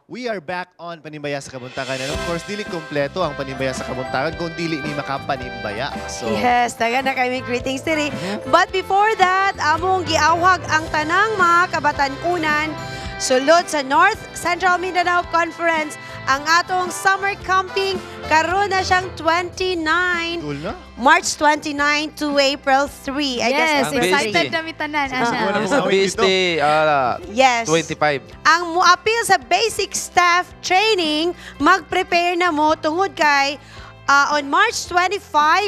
We are back on Panimbaya sa Kabuntagan. And of course, dili kompleto ang Panimbaya sa Kabuntagan kung dili mi makapanimbaya. So, Yes, daghan na kami greetings diri. But before that, among giawhag ang tanang mga kabatan-unan sulod sa North Central Mindanao Conference, ang atong summer camping karon na siyang 29, Cool na? March 29 to April 3. I guess Yes, April Ang excited 3. na mi tanan. Wala Ana. mo Sa Awit BST 25. Ang muapil sa basic staff training, mag-prepare na mo tungod kay on March 25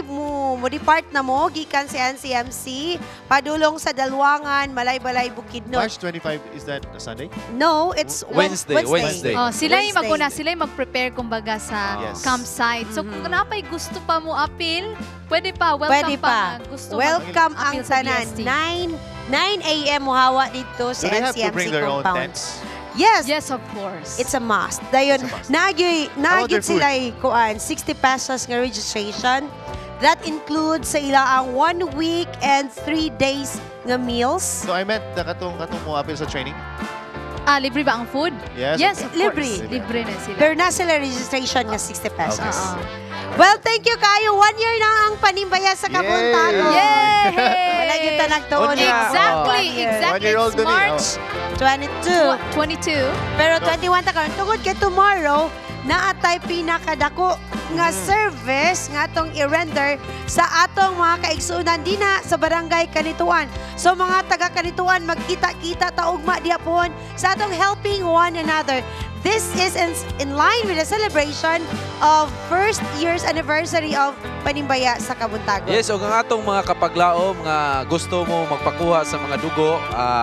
mo depart na mo gikan sa NCMC padulong sa Dalwangan, Malaybalay, Bukidnon. March 25, is that a Sunday? No, it's Wednesday, Wednesday. Wednesday. Oh, sila yung Wednesday. maguna, sila yung mag-prepare kumbaga sa campsite. So kung napay gusto pa mo apil, pwede pa, welcome Pwede pa. nga gusto Welcome ang mag-apil sa tanan. BST. 9 a.m. Muhawa dito sa Do they have to NCMC bring their own compound. tents? Yes. Yes, of course. It's a must. Dayon, It's a must. Nagyoy, About nagyod their food? sila kuan 60 pesos nga registration. That includes sa ila ang 1 week and 3 days nga meals. So I meant the katong mo apil sa training. Ah, libre ba ang food? Yes. Yes, of Libre. course. Libre na sila. Pero na sila registration nga 60 pesos. Okay. Oo. Well, thank you kayo. One year na ang Panimbaya sa Kabuntagon. Yay! Wala gyud ta nagtuon. Unya. Exactly, One year. exactly. One year old It's dun eh, March 22. 22. Pero 21 ta karon tungod kay tomorrow naatay pinakadako nga service nga atong i-render sa atong mga kaigsuonan dina sa Barangay Canitoan. So mga taga Canitoan, magkita-kita ta ugma diha pohon sa atong helping one another. This is in line with the celebration of first year's anniversary of Panimbaya sa Kabuntagon. Yes, ug ang atong mga kapaglaom nga gusto mo magpakuha sa mga dugo,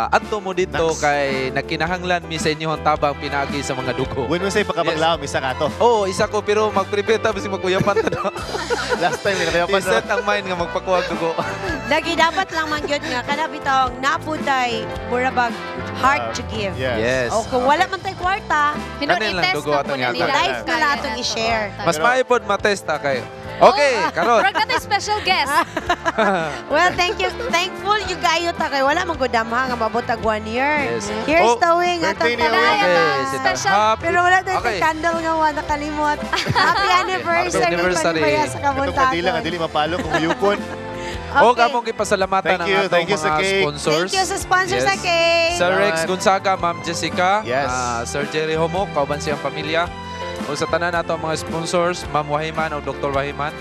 adto mo dito Naks. kay nagkinahanglan mi sa inyong tabang pinaagi sa mga dugo. When we say pagkabaglaom, isa ka to. Oo, isa ko, pero mag-prepare ta bisig magkuyapan ta. Last time, nakayapan na. I-set ang mind nga magpakuha og dugo. Lagi dapat lang man gyud nga kana bitawng naputay murabag heart to give. Yes. Yes. O kung wala man tay kwarta, Hinun Kanin lang, i-test dugo na atong po na yata. nila. Life na lang atong Kaya na to. i-share. Mas maayo pod matest ta kayo. Okay, karon. Murag na special guest. Well, thank you. Thankful you kayo ta kay wala man gud damha nga mabot og one year. Yes. Here's Oh, the wing birthday atong niya, tanan. Okay, Atong si special- Happy. Pero wala tayo candle nga wa nakalimot. Happy anniversary, Happy anniversary. Panimbaya sa Katong kandila nga Kabuntagon. dili mapalo kung yukon. O among gipasalamatan Thank ang you, atong thank you sa mga cake. sponsors. Thank you sa sponsor sa cake. Sir Rex Salamat. Gonzaga, Ma'am Jessica, Sir Jerry Homo, kauban siyang pamilya. O sa tanan nato ang mga sponsors, Ma'am Wahiman o Dr. Wahiman.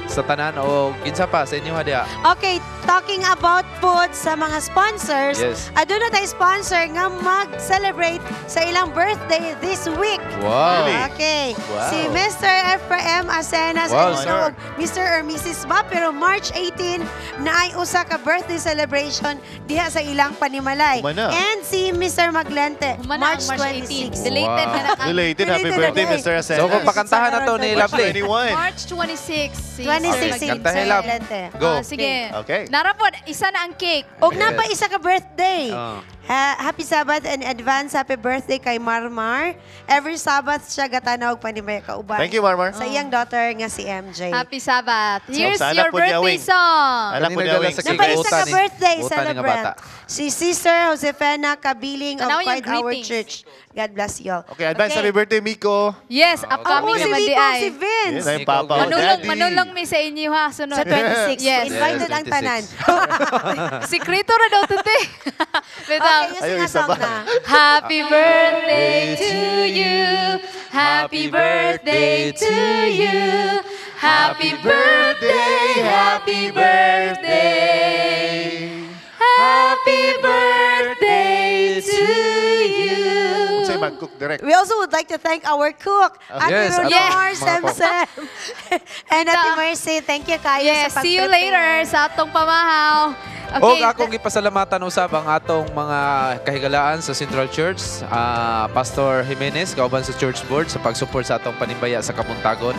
Sa tanan o kinsa pa sa inyo ha diha. Okay, talking about food sa mga sponsors. Aduna tayo sponsor nga mag-celebrate sa ilang birthday this week. Wow. Really? Okay. Wow. Si Mr. Ephraim Asenas, I don't Wow, know, Mr. or Mrs. ba, pero March 18 na ay usa ka birthday celebration diha sa ilang panimalay. Humana. And si Mr. Maglente, Humana March ang March 18. 26. Belated na na. Belated happy Belated birthday, na. Mr. Asenas. So kung pakantahan na to ni March Lovely. 21. March 26. Si 26 Sir si Kantahin, Sir Love. Maglente. Go. Ah, sige. Okay. Nara po, isa na ang cake. Og na pa isa ka birthday. Oh. Happy Sabbath and advance happy birthday kay Marmar. Every Sabbath siya gatanaw og Panimbaya kauban. Thank you, Marmar. Sa iyang daughter nga si MJ. Happy Sabbath. Here's Sa anak your po niya, birthday Wing. song. Anak po Kanina niya, dala Wing. sa Na pa isa Uta ka birthday uta ni nga celebrant. bata. Si Sister Josefina Kabiling of Tanaw yung Quite Our greetings. Church. God bless you all. Okay, advance happy birthday, Miko. Yes, Oo, upcoming si naman di Miko, ay. si Vince. Yes, ay papa. Manulong, Daddy. Manulong mi sa inyo ha, sunod. Sa 26. Yes. Invited Yes, ang tanan. 26. Sikreto ra daw to, te. Bitaw. Okay, yung Ayaw, isa song ba? na. Happy birthday to you. Happy birthday to you. Happy birthday, happy birthday. Happy birthday to you. Unsay mag-cook direct. We also would like to thank our cook, Ate Yes, Ronor atong mga cook. Semsem. And Ate Mercy, thank you kayo Yes, sa see you pag-prepare. later sa atong pamahaw. Okay, Okay. Og akong gipasalamatan usab ang atong mga kahigalaan sa Central Church, Pastor Jimenez, kauban sa Church Board sa pag-support sa atong Panimbaya sa Kabuntagon.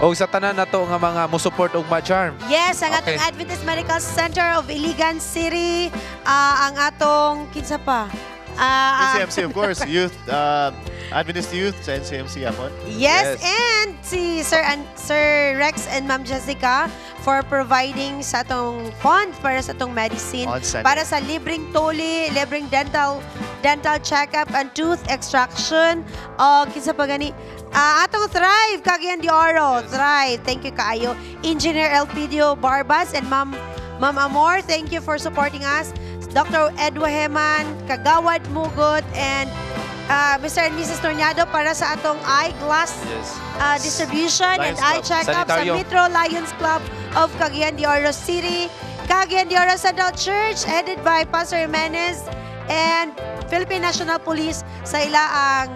Og sa tanan nato nga mga mo-support og ma-charm. Yes, ang atong Adventist Medical Center of Iligan City, ang atong, kinsa pa? NCMC, of course. Youth, Adventist Youth sa NCMC, Apon. Yes, and si Sir and Sir Rex and Ma'am Jessica for providing sa atong fund para sa atong medicine On Sunday. Para sa libreng tuli, libreng dental Dental Checkup and Tooth Extraction. O kinsa pa gani? Ah, atong Thrive, Cagayan de Oro. Thrive. Thank you kaayo. Engineer Elpidio Barbas and Ma'am Amor, thank you for supporting us. Dr. Edwa Heman, Kagawad Mugot, and Mr. and Mrs. Tornado para sa atong eyeglass distribution and Lions eye Club. checkup sa Sanitarium. Metro Lions Club of Cagayan de Oro City, Cagayan de Oro Central Church, headed by Pastor Jimenez, and Philippine National Police sa ila ang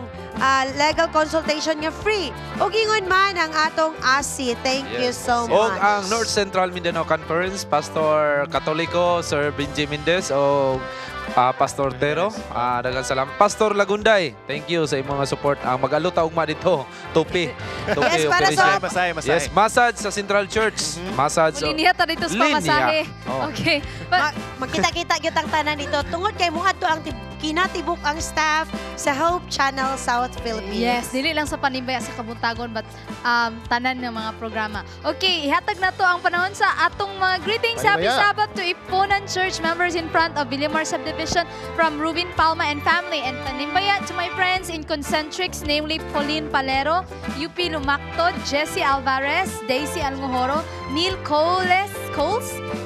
legal consultation nga free. Ug ingon man ang atong ASI. Thank you so Og much. Ang North Central Mindanao Conference, Pastor Katoliko, Sir Benji Mendez, o Pastor Tero. Daghang salamat. Pastor Lagunday, thank you sa imong support. Ang mag-aluta ugma dito, Tupi. Tupi Yes, para operation. Masahe, masahe. Yes, massage sa Central Church. Massage. Muli niya ta dito sa Linya. pamasahe. Oh. Okay. But, Magkita-kita gyud ang tanan dito tungod kay muadto ang kinatibuk ang staff sa Hope Channel South Philippines. Yes, dili lang sa Panimbaya sa Kabuntagon but tanan ng mga programa. Okay, ihatag na to ang panahon sa atong mga greetings. Happy Panimbaya. Sabbath to Iponan Church members in front of Villamor Subdivision from Ruben Palma and family. And Panimbaya to my friends in Concentrics, namely Pauline Palero, UP Lumacto, Jesse Alvarez, Daisy Almohoro, Neil Coles,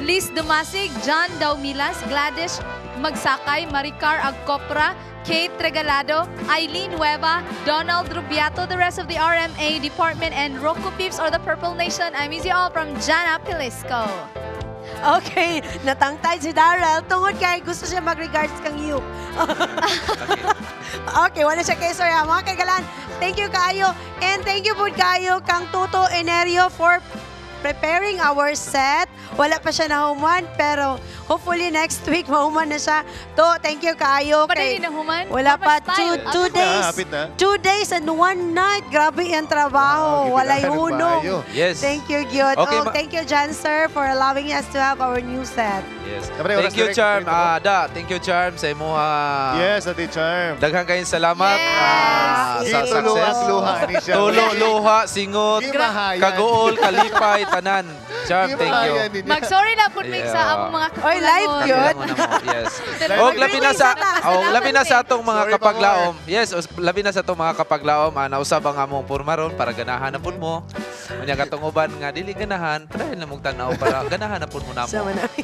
Liz Dumasig, John Daumilas, Gladys Magsakay, Maricar Agcopra, Kate Regalado, Eileen Nueva, Donald Rubiato, the rest of the RMA department, and Roku Peeps or the Purple Nation. I'm Easy All from Jana Pilisco. Okay, natangtay si Darrell tungod kay gusto siya mag-regards kang you. Okay, wala siya kay sir. Mga kagalan, thank you kaayo. And thank you pud kaayo kang Tuto Enerio for preparing our set. Wala pa siya nahuman, pero hopefully next week mahuman na siya. To, thank you kaayo. Pa Kay, rin nahuman? Wala pa. How much Two, time? two Hapit na, days. hapit na. 2 days and one night. Grabe ang trabaho. Wow, Walay gibilahan ng hunong. maayo. Yes. Thank you, Gyud. Okay, Oh, thank you, Jan, sir, for allowing us to have our new set. Yes. Siyempre, oras Thank you, direct, Charm. direct ako. Da, thank you, Charm, sa imo. Yes, Ate Charm. Daghan kayong salamat Yes. sa Gitulo success. ang luha ni siya. Tulo, luha, singot, Gimahayan. Kaguol, kalipay, tanan. Charm, thank you. Gimahayan niya. Mag-sorry na po mig sa among mga Oy, live kakulangon. yun. Kakulangon na mo. Yes. Pero Og labi na sa Salamat, og labi na sa atong mga Sorry pa. Kapaglaom. Yes, labi na sa atong mga kapaglaom, nausab ang among porma ron para ganahan na pud mo. Unya katong uban nga dili ganahan, padayon na mong tan-aw para ganahan na pud mo namo. Sama na. Okay,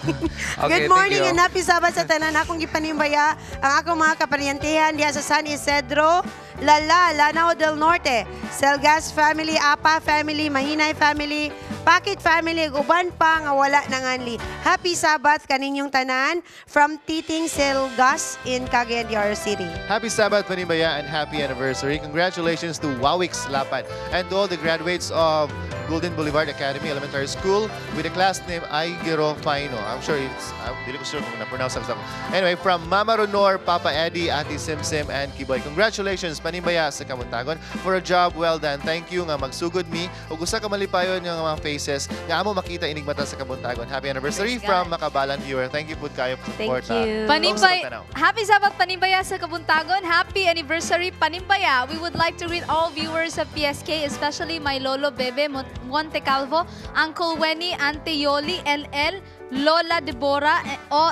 Good thank morning you. and happy Sabbath sa tanan akong gipanimbaya ang akong mga kaparyantihan diha sa San Isidro, Lala, Lanao del Norte, Selgas family, Apa family, Mahinay family, Pakit family, ug uban pa nga wala nanganli. Happy Sabbath kaninyong tanan from Titing Selgas in Cagayan de Oro City. Happy Sabbath, Panimbaya, and happy anniversary. Congratulations to Wawix Lapan and to all the graduates of Golden Boulevard Academy Elementary School with the class name Aigero Faino. I'm sure it's, I'm dili ko sure kung na-pronounce ako. Anyway, from Mama Ronor, Papa Eddie, Ate Simsim, and Kiboy. Congratulations, Panimbaya sa Kabuntagon, for a job well done. Thank you nga magsugod mi ug usa ka malipayon nga mga faces nga amo makita inig mata sa Kabuntagon. Happy anniversary Praise from God. Makabalan viewer. Thank you pud kayo for Thank support. you. Panimbay, Tanaw. Happy Sabbath, Panimbaya sa Kabuntagon. Happy anniversary, Panimbaya. We would like to greet all viewers of PSK, especially my Lolo Bebe Monte Calvo, Uncle Wenny, Auntie Yoli, LL, Lola Deborah,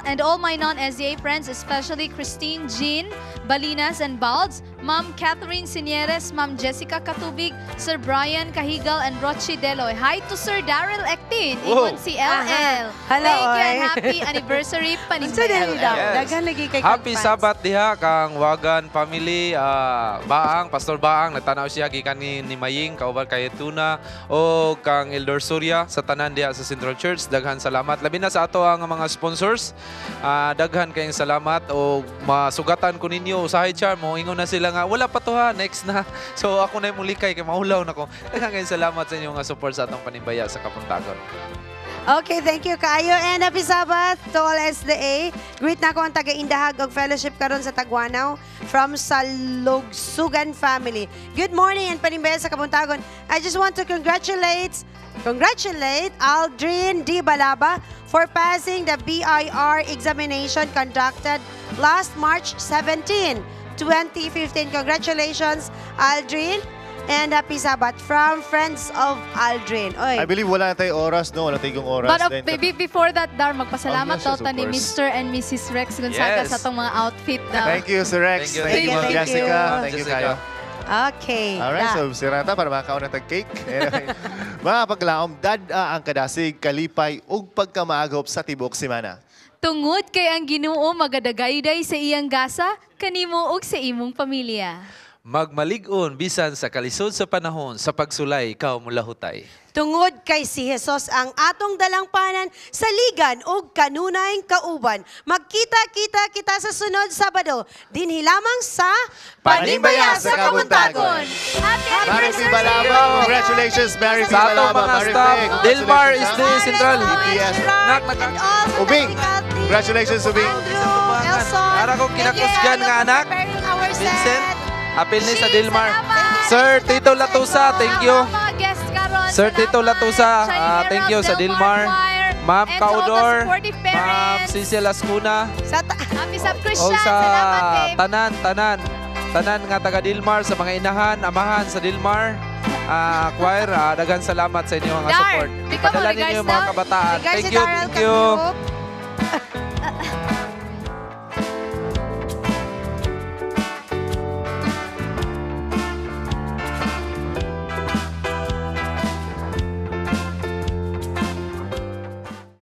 and all my non-SDA friends, especially Christine Jean, Balinas and Balds, Ma'am Catherine Sinieres, Ma'am Jessica Katubig, Sir Brian Cahigal, and Rochi Deloy. Hi to Sir Daryl Ektin, Whoa. Ingon si LL. Hello, Thank you and oy. Happy anniversary, Unsa Panimbaya. dili daw? Yes. Daghan lagi kay Happy fans. Sabbath diha kang Wagan family, Baang, Pastor Baang, nagtanaw siya gikan ni Maying kauban kay Tuna o kang Elder Surya sa tanan diha sa Central Church. Daghan salamat. Labi na sa ato ang mga sponsors. Daghan kayong salamat o masugatan ko ninyo usahay, Charm mo ingon na sila nga wala pa to ha, next na. So ako na mulikay kay mahulaw na ko. Daghan kayong salamat sa inyong support sa atong Panimbaya sa Kabuntagon. Okay, thank you kaayo and happy Sabbath to all SDA. Greet na ko ang taga-Indahag og fellowship karon sa Tagwanao from Salugsugan family. Good morning and Panimbaya sa Kabuntagon. I just want to congratulate Aldrin D. Balaba for passing the BIR examination conducted last March 17, 2015. Congratulations, Aldrin. And happy Sabbath from Friends of Aldrin. Oy. I believe wala na tayo oras, no? Wala tayong oras. But Then, maybe before that, Dar, magpasalamat Oh, yes, daw ta of ni course. Mr. and Mrs. Rex Gonzaga sa atong mga outfit daw. Thank you, Sir Rex. Thank you, Thank thank you, you. Thank Jessica. you. Thank you, Jessica. Kayo. Okay. Alright, Da. so sirata para makakaon na tag cake. Anyway, mga paglaom, dad ang kadasig, kalipay, ug pagkamaagop sa tibok simana. Tungod kay ang Ginoo magadagayday sa iyang gasa, kanimo ug sa imong pamilya. Magmalig-on bisan sa kalisod sa panahon sa pagsulay ikaw mulahutay. Tungod kay si Jesus ang atong dalangpanan, saligan ug kanunayng kauban. Magkita-kita kita sa sunod Sabado dinhi lamang sa Panimbaya sa Kabuntagon. Happy Mary P. anniversary! Balaba, congratulations, Mary P. Sa atong Balaba. mga Mary staff, P, Delmar is congratulations. the Central. EPS. Nak, And all the Ubing. technical team. Congratulations, Ubing. Andrew, Elson. Ara kong Thank you, kinakusgan nga Carlo, for anak. preparing our set. Vincent, apil ni sa She's, Delmar. salamat. Sir Tito Latusa, thank you. Ang mga guests karon, Sir Tito salamat. Latusa, Shining thank you Heralds, sa Delmar. Choir, Ma'am and to all the Kaudor, supportive Ma'am parents. Cecil Ascuna, Happy Sab o Christian, sa salamat babe. tanan, tanan, tanan nga taga Dilmar, sa mga inahan, amahan sa Dilmar, choir, daghan salamat sa inyong Dar, support. ikaw mo Padala regards ninyo yung mga daw? kabataan. Regards Thank si you, Daryl thank you. Camilo.